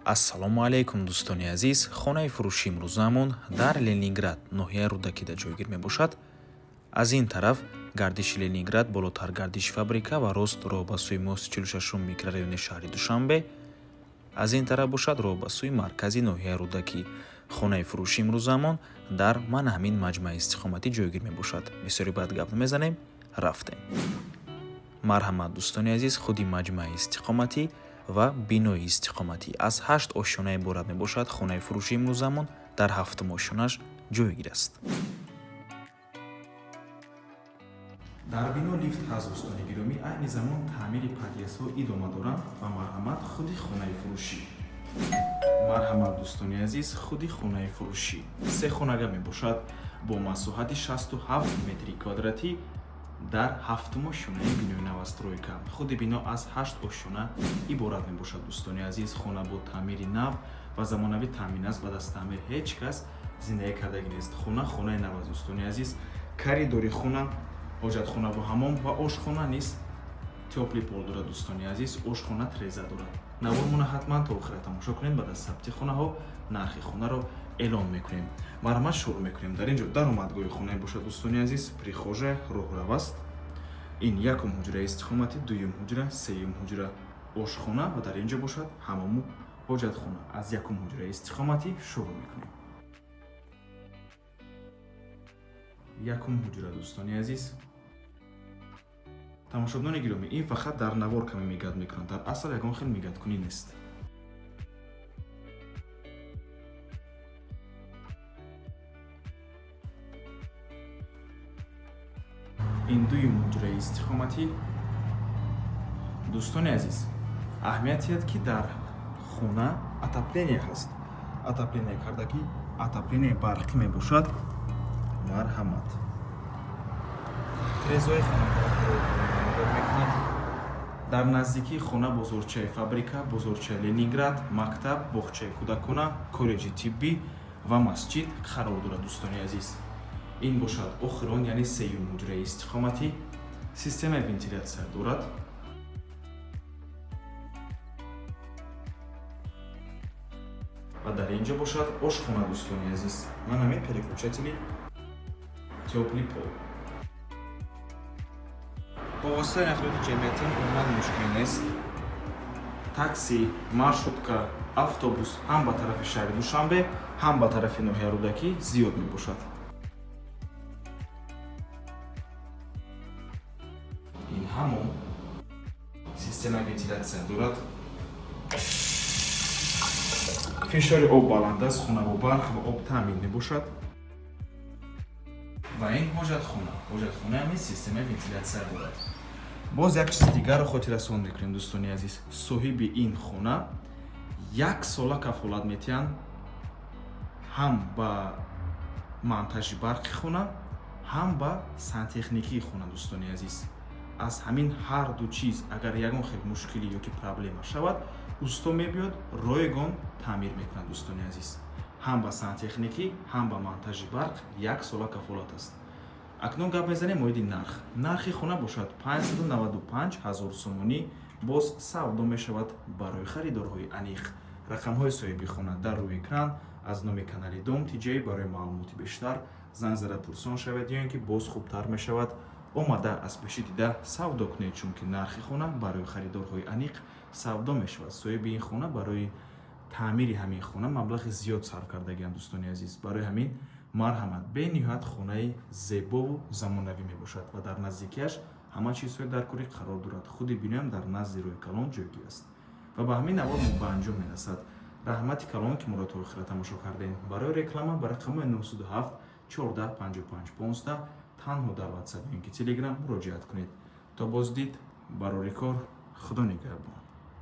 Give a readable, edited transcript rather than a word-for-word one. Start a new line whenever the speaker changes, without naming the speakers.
Ассалому алайкум, дӯстони азиз. Хонаи фурӯши имрӯзаамон дар Ленинград, ноҳияи Рӯдакида ҷойгир мебошад. Аз ин тараф гардиши Ленинград, болотар гардиши фабрика ва рост роҳ ба сӯи мости 46-ум микрорайони шаҳри Душанбе, аз ин тараф бошад роҳ ба сӯи маркази ноҳияи Рӯдакӣ. Хонаи фурӯши имрӯзаамон дар мана ҳамин маҷмӯаи истиқоматӣ ҷойгир мебошад. Бисёри баъд гап намезанем, рафтем. Марҳамат, дӯстони азиз, худи маҷмӯаи истиқоматӣ ва бинои истиқоматӣ аз 8 ошёна иборат мебошад. Хонаи фурӯши имрӯзаамон дар ҳафтум ошёнаш ҷойгир аст. Дар бино лифт ҳаст, дӯстони гиромӣ. Айни замон таъмири подъездҳо идома доранд. Ва марҳамат, худи хонаи фурӯшӣ. Марҳамат, дӯстони азиз, худи хонаи фурӯшӣ се хонага мебошад бо масоҳати 67 метри квадратӣ дар ҳафтум ошёнаи бинои новостройка. Худи бино аз 8 ошёна иборат мебошад, дӯстони азиз. Хона бо таъмири нав ва замонавӣ таъмин аст. Баъд аз таъмир ҳеҷ кас зиндагӣ кардагӣ нест. Хона хонаи нав аст, дӯстони азиз. Коридори хона, ҳоҷатхонаву ҳамом ва ошхона низ тёплый пол дорад, дӯстони азиз. Ошхона треза дорад. Навормона ҳатман то охира тамошо кунед. Баъд аз сабти хонаҳо нархи хонаро эълон мекунем. Марҳамат, шурӯъ мекунем. Дар ин ҷо даромадгоҳи хона бошад, дӯстони азиз, прихожая, роҳрав аст. Ин якум ҳуҷраи истиқоматӣ, дуюм ҳуҷра, сеюм ҳуҷра, ошхона ва дар ин ҷо бошад ҳамому ҳоҷатхона. Аз якум ҳуҷраи истиқоматӣ шурӯъ мекунем. Якум ҳуҷра, дӯстони азиз. Тамошобинони гиромӣ, ин фақат дар навор каме мигать мекунад, дар асл ягон хел мигать кунӣ нест. Ин дуюм ҳуҷраи истиқоматӣ. Дӯстони азиз, аҳамият диҳед, ки дар хона отопление ҳаст, отопление кардагӣ, отопление барқӣ мебошад. Марҳамат, трезои хона тарафи нигоҳ мекунад. Дар наздикии хона бозорчаи фабрика, бозорчаи Ленинград, мактаб, боғчаи кӯдакона, коллеҷи тиббӣ ва масҷид қарор дорад, дӯстони азиз. Ин бошад охирон, яъне сеюм ҳуҷраи истиқоматӣ. Системаи вентилятсия дорад. Ва дар ин ҷо бошад ошхона, дӯстони азиз. Ман ҳамин переключатели тёплый пол. Бо воситаи нақлиёти ҷамъиятӣ умуман мушкиле нест. Такси, маршрутка, автобус ҳам ба тарафи шаҳри Душанбе, ҳам ба тарафи ноҳияи Рӯдакӣ зиёд мебошад. Ин ҳамон системаи вентилятсия дорад, фишори об баланд аст. Хона бо барқ ва об таъмин мебошад. Ва ин ҳоҷатхона. Ҳоҷатхонаам низ системаи вентилятсия дорад. Боз як чизи дигарро хотиррасон мекунем, дӯстони азиз. Соҳиби ин хона як сола кафолат метиҳанд ҳам ба монтажи барқи хона, ҳам ба сантехникии хона. Дӯстони азиз, аз ҳамин ҳар ду чиз агар ягон хел мушкилӣ ёки проблема шавад, усто мебиёд, ройгон таъмир мекунад. Дӯстони азиз, ҳам ба сантехникӣ, ҳам ба монтажи барқ як сола кафолат аст. Акнун гап мезанем оиди нарх. Нархи хона бошад 595 ҳазор сомонӣ, боз савдо мешавад. Барои харидорҳои аниқ рақамҳои соҳиби хона дар рӯи экран. Аз номи канали Дом Тиҷей барои маълумоти бештар занг зада пурсон шавед ё ин ки боз хубтар мешавад омада аз пеши дида савдо кунед, чунки нархи хона барои харидорҳои аниқ савдо мешавад. Соҳиби ин хона барои таъмири ҳамин хона маблағи зиёд сарф кардагианд, дӯстони азиз. Барои ҳамин марҳамат. Бениҳоят хонаи зебову замонавӣ мебошад ва дар наздикиаш ҳама чизҳои даркорӣ қарор дорад. Худи биноам дар назди роҳи калон ҷойгир аст. Ва ба ҳамин навор мо ба анҷом мерасад. Раҳмати калон, ки моро то охира тамошо кардем. Барои реклама ба рақамҳои 907 14 55 15 танҳо дар Ватсап ё ин ки Телеграм муроҷиат кунед. То боздид, барори кор, Худо нигаҳбон.